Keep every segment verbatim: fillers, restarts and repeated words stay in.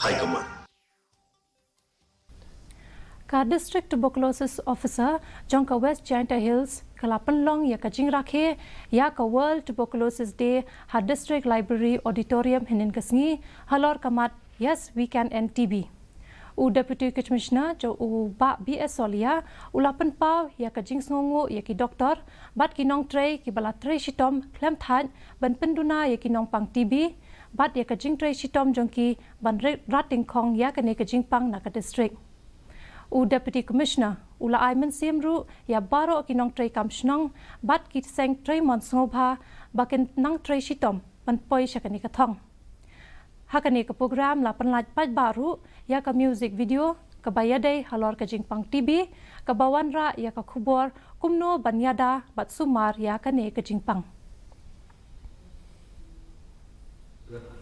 High Command. Ka District Tuberculosis Officer jong ka West Jaintia Hills ka la pynlong ïa ka jingrakhe ïa ka World Tuberculosis Day ha District Library Auditorium hynnin ka sngi halor ka mat Yes, We Can End T B. U Deputy Commissioner jong u Bah B S Solia u la pynpaw ïa ka jingsngewnguh ïa ki doktor bad ki nongtrei kiba la trei shitom khlem thait ban pynduna ïa ki nongpang T B bad ïa ka jingtrei shitom jong ki ban ri- rat dyngkhong ïa kane ka jingpang na ka district. U Deputy Commissioner u la ai mynsiem ruh ïa baroh ki nongtrei kam shnong bad ki seng trei mon sngewbha ba kin nang trei shitom ban poi sha kane ka thong. Ha kane ka program la pynlait paidbah ruh ïa ka music video kaba ïadei halor ka jingpang T B kaba wanrah ïa ka khubor kumno ban ïada bad sumar ïa kane ka jingpang.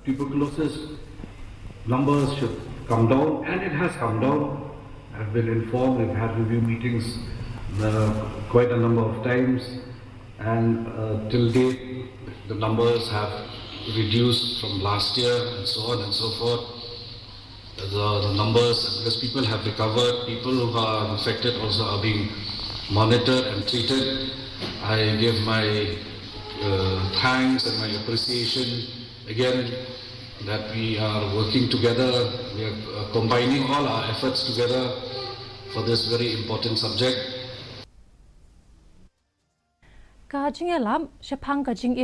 Tuberculosis numbers should come down, and it has come down. I've been informed, we've had review meetings uh, quite a number of times, and uh, till date, the numbers have reduced from last year, and so on and so forth. The, the numbers, because people have recovered, people who are infected also are being monitored and treated. I give my uh, thanks and my appreciation again that we are working together, we are uh, combining all our efforts together for this very important subject. Ka jingïalap shaphang ka jingim